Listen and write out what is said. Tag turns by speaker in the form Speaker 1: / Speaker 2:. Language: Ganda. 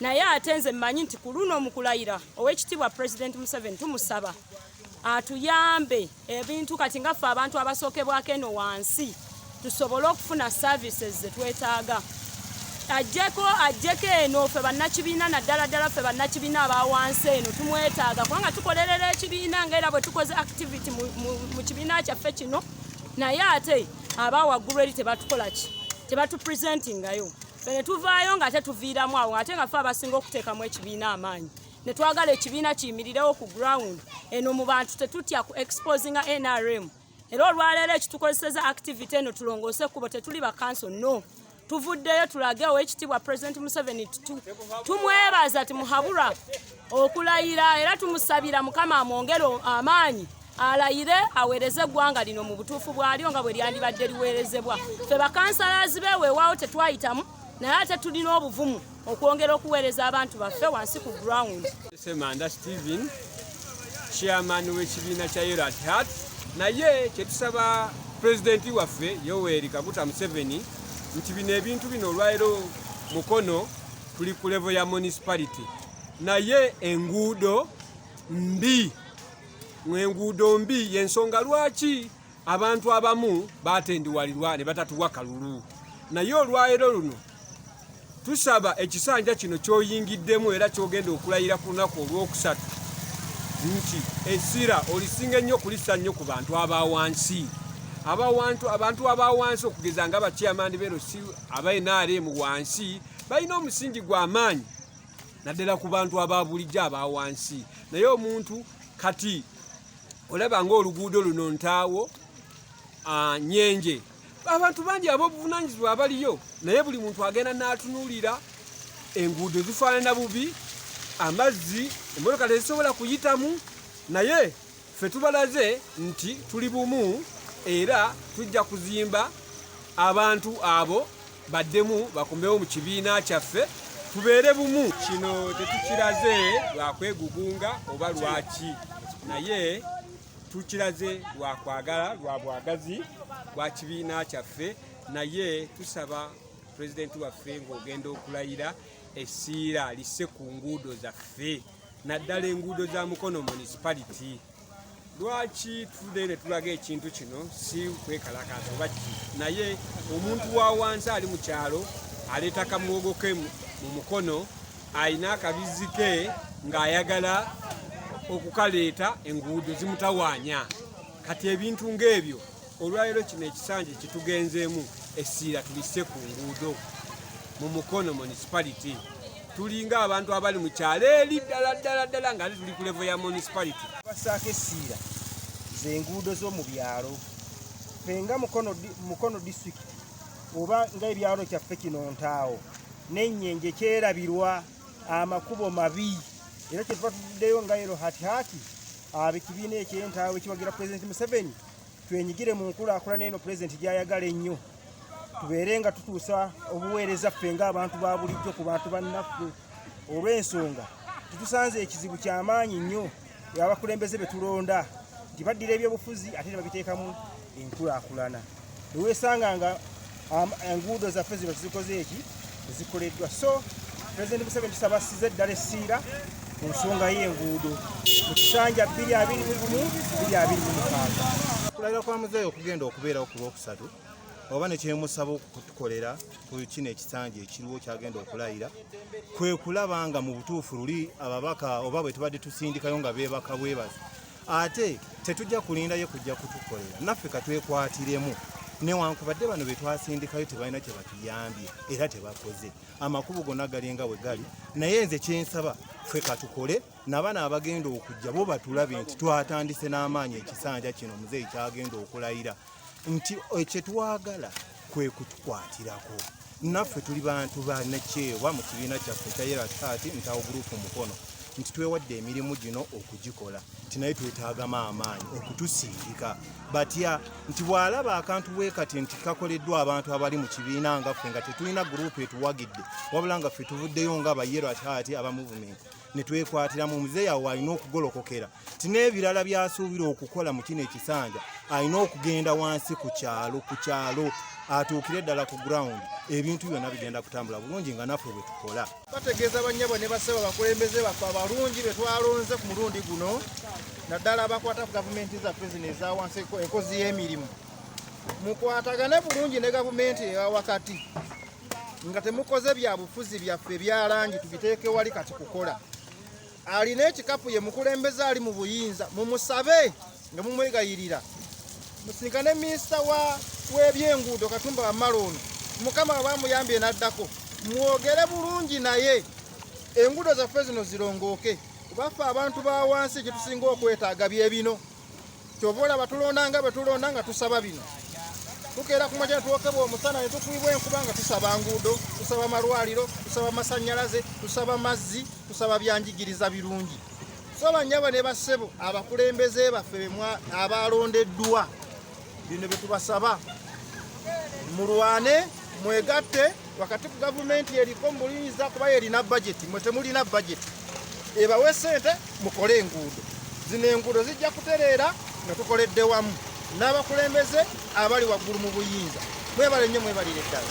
Speaker 1: Naye ate nze mmanyi nti ku luno mu kulayira Oweekitiibwa Pulezidenti Museveni tumusaba atuyambe ebintu kati nga ffe abantu abasookebwako eno wansi tusobole okufuna services ze twetaaga. Ajjeko ajjeko eno ffe bannakibiina, naddala ddala ffe bannakibiina aba wansi eno tumwetaaga, kubanga tukolerera ekibiina nga era bwe tukoze activity mu kibiina kyaffe kino, naye ate aba waggulu eri tebatukola ki, tebatupresentingayo. Ffe ne tuvaayo nga ate tuviiramu awo, ate nga ffe abasinga okuteekamu ekibiina amaanyi ne twagala ekibiina kiyimirirewo ku ground eno mu bantu. Tetutya ku exposinga NRM, era olwaleero ekitukozeseza activity eno tulongoose ekkubo. Tetuli bakanso, no, tuvuddeyo tulage Owekitiibwa President Museveni tumwebaza, timuhabura okulayira, era tumusabira Mukama amwongere amaanyi alayire aweereze eggwanga lino mu butuufu bwalyo nga bwe lyandibadde liweerezebwa. Ffe bakansalazi be weewaawo tetwayitamu, naye ate tulina obuvumu okwongera okuweereza abantu baffe wansi ku ground.
Speaker 2: Semanda Steven, chairman w'ekibiina kya Yellow at Heart. Naye kyetusaba pulezidenti waffe Yoweri Kaguta Museveni nti bino ebintu bino, olwaleero Mukono tuli ku level ya municipality, naye enguudo mbi, enguudo mbi. Yensonga lwaki abantu abamu batendiwalirwa ne batatuwa kalulu. Naye olwaleero luno tusaba ekisanja kino kyoyingiddemu era kyogenda okulayira ku lunaku olwokusatu nti essira olisinga ennyo kulissa nnyo ku bantu aba wansi, abantu aba wansi, okugeza nga bachairman ba LC aba NRM wansi balina omusingi gw'amaanyi, naddala ku bantu aba bulijjo aba wansi. Naye omuntu kati olaba ng'oluguudo luno Ntaawo Nyenje, abantu bangi ab'obuvunanyizibwa abaliyo, naye buli muntu agenda n'atunuulira enguudo zifaanana bubi, amazzi, emmotoka tezisobola kuyitamu. Naye ffe tubalaze nti tuli bumu era tujja kuzimba abantu abo baddemu bakomewo mu kibiina kyaffe, tubeere bumu. Kino tetukiraze lwakwegugunga oba lwaki, naye tukiraze lwakwagala, lwa bwagazi bwa kibiina kyaffe. Naye tusaba pulezidenti waffe, ng'ogenda okulayira, essiira lisse ku nguudo zaffe, naddala enguudo za Mukono Municipality. Lwaki tuvuddeyo ne tulaga ekintu kino? Si kwekalakaasa oba ki, naye omuntu wa wansi ali mu kyalo aleeta kamuwogo ke mu Mukono, alina akabizzi ke ng'ayagala okukaleeta, enguudo zimutawaanya. Kati ebintu ng'ebyo, olwaleero kino ekisanja kyetugenzeemu, essiira tulisse ku nguudo mu Mukono Municipality. Tulinga abantu abali mu kyalo eri ddala ddala ddala, nga ate tuli ku level ya municipality.
Speaker 3: Bassaako essiira z'enguudo z'omu byalo. Ffe nga Mukono Disitulikiti oba nga ebyalo kyaffe kino Ntaawo n'Ennyenje kyerabirwa, amakubo mabi, era kyetuba tuvuddeyo nga Yellow at Heart, abekibiina ekyentaawo ekiwagira Pulezidenti Museveni, twenyigire mu nkulaakulana eno pulezidenti gy'ayagala ennyo, tubeere nga tutuusa obuweereza ffe ng'abantu ba bulijjo ku bantu bannaffe, olw'ensonga tetusanze ekizibu kyamaanyi nnyo abakulembeze be tulonda nti baddira ebyobufuzi ate ne babiteekamu enkulaakulana, neweesanga nga enguudo zaffe zino tezikoze eki, tezikoleddwa. So Pulezidenti Museveni tusaba assize eddala essiira ku nsonga y'enguudo mu kisanja 2021 2026.
Speaker 4: Kulayira kwa muzeeyi okugenda okubeerawo ku Lwokusatu oba nekyemusaba okutukolera ku kino ekisanja ekiriwo kyagenda okulayira, kwe kulaba nga mu butuufu luli ababaka oba bwe tubadde tusindikayo nga beebaka bwebazi, ate tetujja kulindayo kujja kutukolera, naffe katwekwatiremu. Newankubadde bano be twasindikayo tebalina kye batuyambye era tebakoze, amakubo gonna galinga bwe gali, naye nze kyensaba, ffe katukole nabano abagenda okujja bo batulabe nti twatandise n'amaanyi ekisanja kino muzeeyi kyagenda okulayira, nti kyetwagala kwe kutukwatirako. Naffe tuli bantu banakyewa mu kibiina kyaffe ekya Yellow at Heart Ntawo Group Mukono, nti twewadde emirimu gino okugikola, nti naye twetaagamu amaanyi okutusindika batya, nti bw'alaba akantu bwe kati nti kakoleddwa abantu abali mu kibiina nga ffe, nga tetulina gurupu etuwagidde, wabula nga ffe tuvuddeyo nga ba Yellow at Heart aba movement. Ne twekwatiramu muzeeyi awo alina okugolokokera ti n'ebirala by'asuubira okukola mu kino ekisanja alina okugenda wansi ku kyalo ku kyalo atuukire ddala ku ground, ebintu byonna bigenda kutambula bulungi nga naffe bwe tukola.
Speaker 5: Bategeeza bannyabo ne bassebo abakulembeze baffe abalungi be twalonze ku mulundi guno, naddala abakwata ku gavumenti zaffe zino eza wansi, enkozi y'emirimu. Mukwatagane bulungi ne gavumenti eya wakati nga temukoze bya bufuzi byaffe ebya langi, tubiteeke wali. Kati kukola alina ekikapu ye mukulembeze ali mu buyinza, mumusabe nga mumwegayirira, musinkane minisita wa w'ebyenguudo Katumba Wamala ono, Mukama bwe bamuyambye n'addako, mwogere bulungi naye enguudo zaffe zino zirongooke, kubaffe abantu ba wansi kyetusinga okwetaaga bye bino. Kyova olaba tulonda nga bwe tulonda nga tusaba bino. Tukeera ku makya netwokebwa omusana ne tukubibwa enkuba nga tusaba nguudo, tusaba malwaliro, tusaba masannyalaze, tusaba mazzi, tusaba byanjigiriza birungi. So bannyabo ne bassebo abakulembeze baffe abalondeddwa, bino bye tubasaba: mulwane, mwegatte wakati ku gavumenti eriko mu buyinza, kuba yerina bajeti, mwe temulina bajeti. Ebawe sente mukole enguudo zino. Enguudo zijja kutereera nga tukoledde wamu n'abakulembeze abali waggulu mu buyinza. Mwebale nnyo, mwebalire ddala.